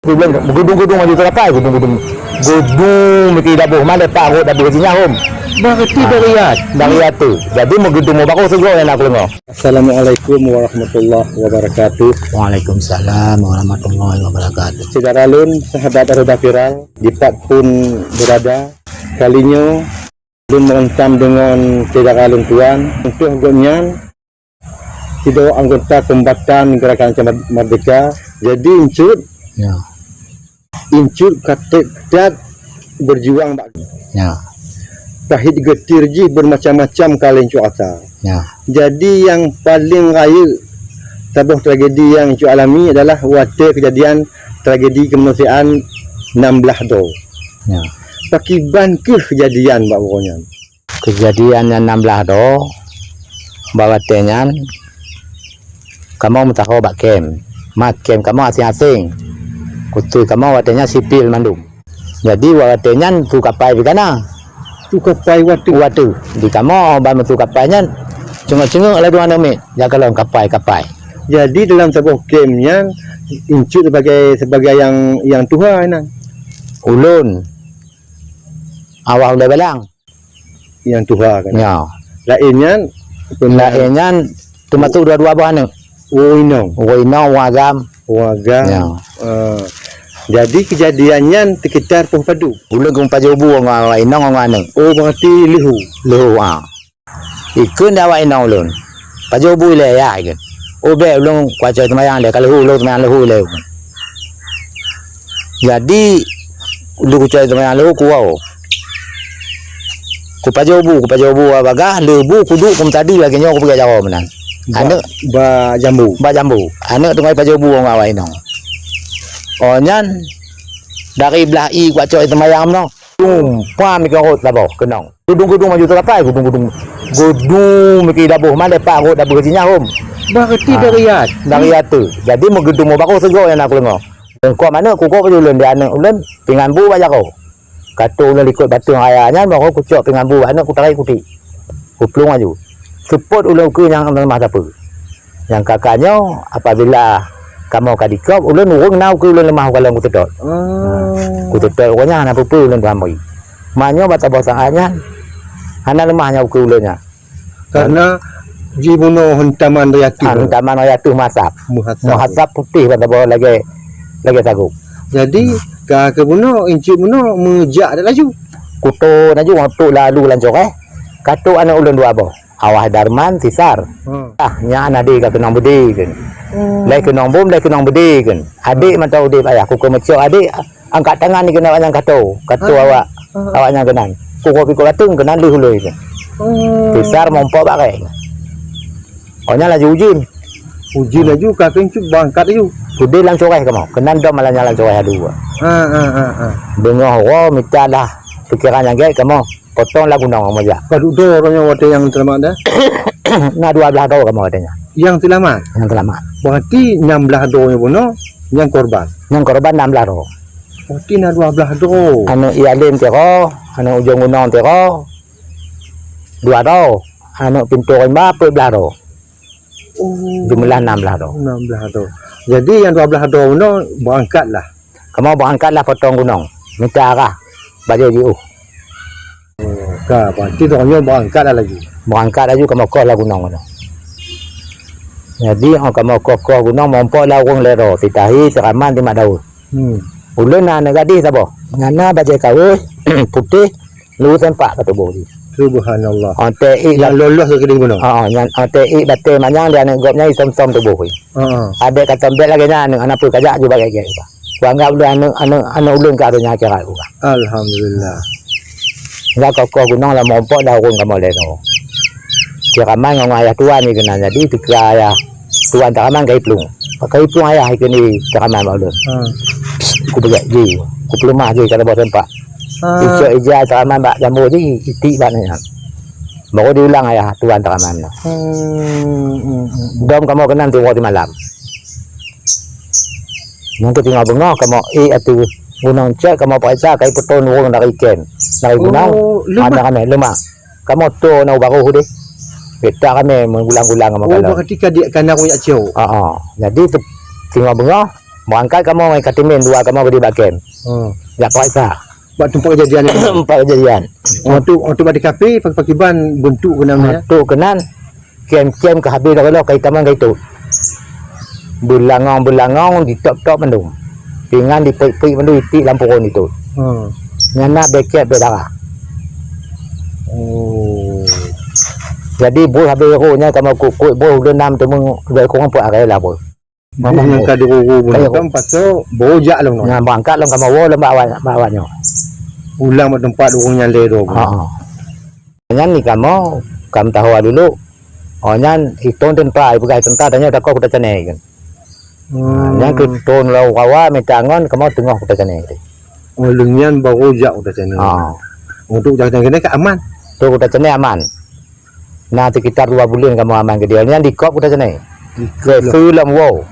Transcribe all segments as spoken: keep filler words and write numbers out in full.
Geudong-geudong maju teukapai, geudong-geudong. Geudong meuki daboh, mana pak rot daboh jinyahom. Berarti dari at. Dari atu. Jadi meugeudong meubaroh sigoe na kulengoh. Assalamualaikum warahmatullahi wabarakatuh. Waalaikumsalam warahmatullahi wabarakatuh. Syedara lôn, sahabat Roda Viral, dipat pun berada, kali nyoe lôn meuuntam deungon syedara lôn tuan, contoh gobnyan sidroe anggota kombatan Gerakan Aceh Merdeka. Jadi, encut, ya, encut ka that-that berjuang bak. Ya. Pahit geutir jih bermacam-macam ka lé encut rasa. Ya. Jadi, nyang paleng rayeuk saboh tragedi nyang encut alami adalah watée keujadian tragedi keumanusiaan enam belas Dro. Ya. Pakiban keuh keujadian bak uroe nyan? Keujadian nyan enam belas Dro, bak watée nyan kamoe meusaho bak kem. Ma kem kamoe aséng-aséng. Khusos kamoe watée nyan sipil mandum. Jadi, watée nyan su kapai pih ka na. Su kapai watée. Watée. Di kamoe ban su kapai nyan, ceungeuk-ceungeuk ladôm aneuk miet, jak kalon kapai-kapai. Jadi, dalam saboh kem nyan, encut sebagai, sebagai nyang, nyang tuha nyan? Ulôn, awai ulée balang. Nyang tuha kan? Ya. Laén nyan? Laén nyan teumasuk dua-dua boh aneuk. Oh, inong. Oh, inong, wagam. Wagam. Ya. Ah. Jadi, keujadian nyan sekitar poh padub? Ulôn keu pajoh bu ngon awak inong ngon aneuk. Oh, berarti leuhô. Leuhô, ah. Ikheun di awak inong ulôn, "Pajoh bu ilée, ya?" ikheun. "Oh, bék, ulôn kucok seumayang lé, ka leuhô ulôn seumayang leuhô ilée." Jadi, lheuh kucok seumayang leuhô, kuwoe. Kupajoh bu, kupajoh bu bak bagaih, lheuh bu kuduek kumeutadi lagée nyoe kupeugah jaroe meunan. Ba-, aneuk ba jambu. Ba jambu. Aneuk teungoh pajoh bu ngon awak inong. Oh nyan, dari blah ié kucok seumayang meunoe. Tumpah meuki rot saboh keunong. Geudong-geudong maju teukapai, geudong-geudong. Geudong meuki daboh, mana pak rot daboh jinyahom. Berarti dari at. Dari atu. Jadi meugeudong meubaroh sigoe nyang na kulengoh. Leungkop aneuk kugoe bak ulôn di aneuk ulôn, pingan bu bak jaroe. Ka trok ulôn likot bateueng raya nyan, baroe kucok pingan bu bak aneuk, kutarék kutiek. Kuplueng laju. Seupôt ulôn ukeue nyang leumah sapeue. Nyang ka-ka nyoe, apabila kamoe ka dikop, ulôn ureueng na ukeue ulôn leumah ukalon kuseutôt. Oh. Kuseutôt uroe nyan hana peue-peue ulôn tuan bri. Meunyoe bak saboh saát nyan, hana leumah nyan ukeue ulôn nyan. Karena jibunoe heuntaman raya teuh. Ah, heuntaman raya teuh meuhasab. Meuhasab. Meuhasab putéh ban saboh lagée, lagée sagop. Jadi, ka keubunoe, encut bunoe meujak dat laju. Kuto laju, trok lalu lam coreh. Ka trok aneuk ulôn dua boh. Awai Darman, Sisar. Hmm. Ah, nyan adé ka keunong beudé kheun. Hmm. Lheuh keunong bom, lheuh keunong beudé kheun. Adék mantong udeb ayah, kukeu meucok adék, angkat tangan dikeue awak nyan kato, kato awak, awak nyan keunan. Kugoe pih keu bateueng keunan lheuh ulée kheun. Hmm. Sisar mumpok bak rek. Oh nyan laju ujeuen. Ujeuen laju ka keuh encut bak angkat laju. Udeb lam coreh kamoe, keunan dom malam nyan lam coreh adu. Ha, ha, ha, ha. Beungoh uroe mita dah pikeran nyang gét kamoe. Potong lam gunong kamoe jak. Padub droe uroe nyoe watée nyang seulamat dah? Na dua blaih droe kamoe watée nyan. Nyang seulamat? Nyang seulamat. Berarti enam blaih droe nyoe bunoe nyang korban? Nyang korban enam blaih droe. Berarti na dua blaih droe. Aneuk Ié Alem sidroe, aneuk Ujong Gunong sidroe, dua droe. Aneuk Pintoe Rimba peuet blaih droe. Oh. Jumlah enam blaih droe. Enam blaih droe. Jadi nyang dua blaih droe bunoe beurangkat lah. Kamoe beurangkat lah potong gunong. Mita arah bajée jiôh. Oh, ka, berarti droe nyoe beurangkat lah laju. Beurangkat laju kamoe koh lam gunong bunoe. Jadi, oh, kamoe koh-koh gunong mumpok lam ureueng lhée droe, si Tahi, si Rahman, si Mak Daud. Hmm. Ulôn na aneuk gadéh saboh. Nyan na bajée kawöh putéh, lheuh sempak ka tuboh jih. Subhanallah. Nyang lolos keu keudeh bunoe. Ah, nyan, oh, teuék batée manyang di aneuk gob nyan isom-som tuboh jih. Heeh. Adék ka tombet lagée nyan aneuk, hana peue ka jak ju bak gét-gét. Kuanggab ulôn aneuk, aneuk, aneuk ulôn keu donya akhirat. Alhamdulillah. Enggak koh-koh gunong lam mumpok dah ureueng kamoe lhée droe. Si Rahman ngon ayah tuan jih keunan, jadi teuka ayah tuan si Rahman ka jiplueng. Ka jiplueng ayah ikeu ni si Rahman bak ulôn. Hmm. Kupeugét jih, kupeuleumah jih ka saboh sempak. Ah. Icok ija si Rahman bak jambo jih, itiek bak nyan. Baru diulang ayah tuan si Rahman nyan. Hmm, hmm, hmm, hmm. Dom kamoe keunan tiep uroe tiep malam. Nyan keuh singoh beungoh kamoe ék ateueh gunong cot, kamoe peuriksa ka ipeutrön ureueng dari kem, dari gunong. Oh, leumah. Hana ramé, leumah. Kamoe toe na u barôh deh. Getak ramé meugulang-gulang kamoe kalon. Oh, berarti ka di-, ka na ureueng jak cok. Ha, ha. Jadi, se-, singoh beungoh, Beurangkat kamoe ngon Katimin dua kamoe geudi bak kem. Hmm. Jak peuriksa. Bak teumpat kejadian nyan. Teumpat kejadian. Waktu, waktu bak di kafe, pa-, pakiban bentuk keunan ya? Bentuk keunan, kem-kem ka habéh lom, ka itamong ka itôt. Beulangong-beulangong, ditôp-tôp mandum. Pingan dipeuik-peuik mandum, itiek lam purôn itôt. Hmm. Nyan na becek bek darah. Oh. Jadi, boh habéh rôh nyan kamoe kuk-kuk, boh ulôn nam teumé, dua ekong peuet aré lah boh. Boh nyang ka diruru. Kayu. Mantong pasoe, boh jak lom nyoe. Nyan beurangkat lom kamoe woe lom bak awak, bak awak nyoe. Ulang bak teumpat ureueng nyang lé droe. Ha, ha. Nyan ni kamoe, ka meutuha dulu. Oh, nyan itong teuntra, ipeugah teuntra, tanyoe takoh Kuta Canai kan. Hmm. Nyan keu thôn Lawa mita ngon kamoe teungoh Kuta Canai tadi. Oh, lheueh nyan baru jak Kuta Canai. Ha. Untuk jak Kuta Canai ka aman? Tu Kuta Canai aman. Na sekitar dua buleuen kamoe aman keudeh. Nyan dikop Kuta Canai. Dikop. Keu lom woe.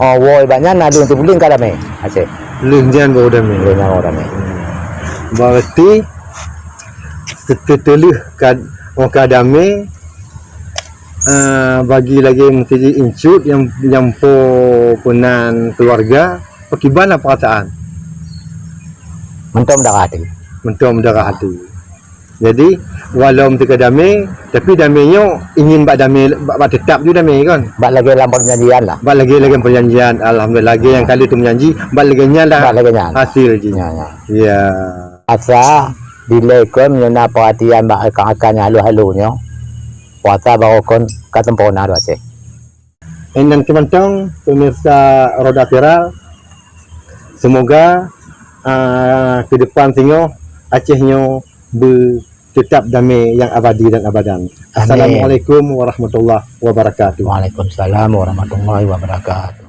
Oh, woe bak nyan na lheueh sibuleuen ka damé Aceh. Lheueh nyan baru damé. Lheueh nyan baru damé. Hmm. Berarti setelah ka, oh, ka damé, ah, bagi lagèe meusti incut nyang, nyang po peunan keluarga, pakiban lah perasaan? Mantong darah hati. Mantong darah hati. Jadi, walau meutika damé, tapi damé nyoe ingin bak damé, bak, bak tetap ju damé kan? Bak lagèe lam perjanjian lah. Bak lagèe, lagèe perjanjian, alhamdulillah, lagèe nyang kali tu menjanji, bak lagèe nyan lah. Bak lagèe nyan. Hasil ji. Ya, ya. Ya. Asa dilèe kon meunyoe na perhatian bak rakan-rakan nyang halo-halo nyoe, puasa barokon ka sempurna dua Aceh. Dan keumantong pemirsa Roda Viral, semoga, ah, ke depan singoh Aceh nyoe be-, tetap damé nyang abadi dan abadan. Amin. Assalamualaikum warahmatullahi wabarakatuh. Waalaikumsalam warahmatullahi wabarakatuh.